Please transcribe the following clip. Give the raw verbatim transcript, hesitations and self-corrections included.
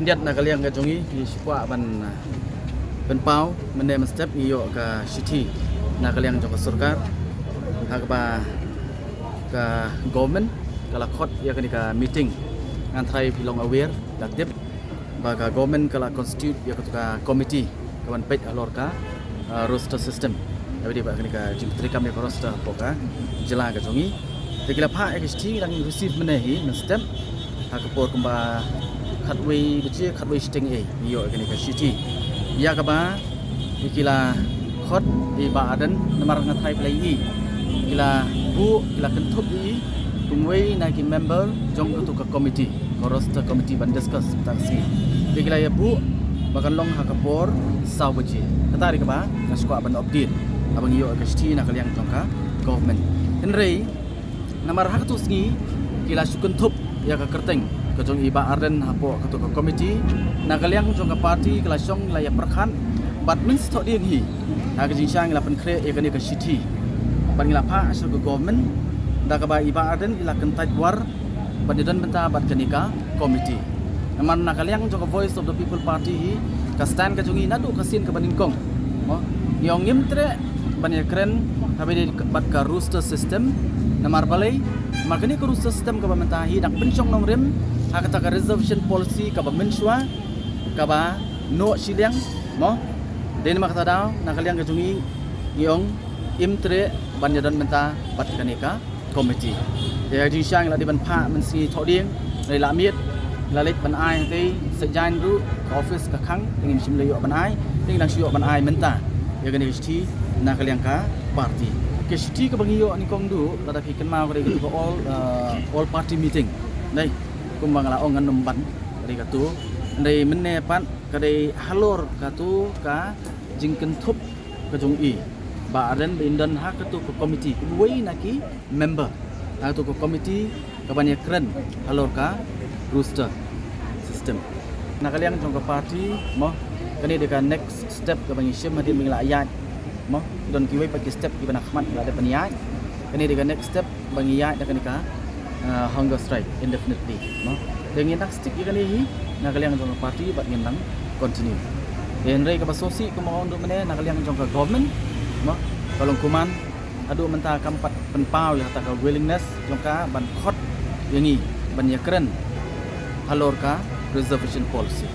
Diat na ka liang ka jong ngi, ngi shu kwah ban, ah, pynpaw, mynne mynstep ngi ïoh ka shithi na ka liang jong ka sorkar ha kaba ka government ka la khot ïa kane ka meeting. Ngan trai phi long aware, la tip ba ka government ka la constitute ïa katu ka committee ka ban peit halor ka, ah, roster system. Haba dei ba kane ka jingpyntreikam ïa ka roster hapoh ka jylla ka jong ngi. Te ki la phah ïa ka shithi, ngi dang receive mynne hi mynstep ha ka por kumba khatwei baje, khatwei shiteng ei, ngi ïoh ïa kane ka shithi ïa kaba ki la khot i Bah Ardent, namar nga trai phi la ïohi ki la buh, ki la kynthup ïa i kum uwei na ki member jong katu ka committee, ka roster committee, ban discuss kata ka sngi. Te ki la ïa buh ba kan long ha ka por saw baje. Kata dei kaba nga shu kwah ban update haba ngi ïoh ka shithi na ka liang jong ka government. Hynrei namar ha katu ka sngi ki la shu kynthup ïa ka kyrteng ka jong i Bah Ardent hapoh katu ka committee, na ka liang jong ka party ka la shong, la ïa pyrkhat bad mynstep dieng hi ha ka jingshang ngi la pynkhreh ïa kane ka shithi bad ngi la phah sha ka government da kaba i Bah Ardent i la kyntait war ban ïadon bynta bad kane ka committee. Namar na ka liang jong ka Voice of the People Party hi, ka stand ka jong ngi naduh ka sien kaba nyngkong, mo, ngi ong ngim treh ban ïakren haba dei bad ka roster system. Namar balei? Namar kane ka roster system kaba mynta hi dang pynshong nongrim ha kata ka reservation policy kaba mynshuwa, kaba noh shiliang, mo. Dei namar kata daw na ka liang ka jong ngi ngi ong im treh ban ïadon bynta bad kane ka committee. Te ka jingshang la dei ban phah mynsngi thohdieng, la miet, la leit ban ai hangtei, sa jan ruh ka office ka khang, te ngim shym la ïoh ban ai, te ngi dang shu ïoh ban ai mynta ïa kane ka shithi na ka liang ka party. Ka shithi kaba ngi ïoh nyngkong duh, lada phi kynmaw, ka dei katu ka all, uh, all party meeting. Dei, kumba nga la ong ngan ym ban, ka dei katu. Dei mynne pat ka dei halor katu ka jingkynthup ka jong i Bah Ardent ba in don ha katu ka committee kum uwei na ki member ha katu ka committee ka ban ïakren halor ka roster system. Na ka liang jong ka party, mo, kane dei ka next step kaba ngi shim hadien ba ngi la ïaid, mo, don kiwei pat ki step kiba na khmat la dep ban ïaid. Kane dei ka next step ba ngi ïaid da kane ka, uh, hunger strike indefinitely, mo. Te ngin nang stick ïa kane hi na ka liang jong ka party bad ngin nang continue. Te hynrei kaba sngewsih kumba ong duh mynne na ka liang jong ka government, mo, ka long kumne haduh mynta kam pat pynpaw ïa kata ka willingness jong ka ban khot ïa ngi ban ïakren halor ka reservation policy.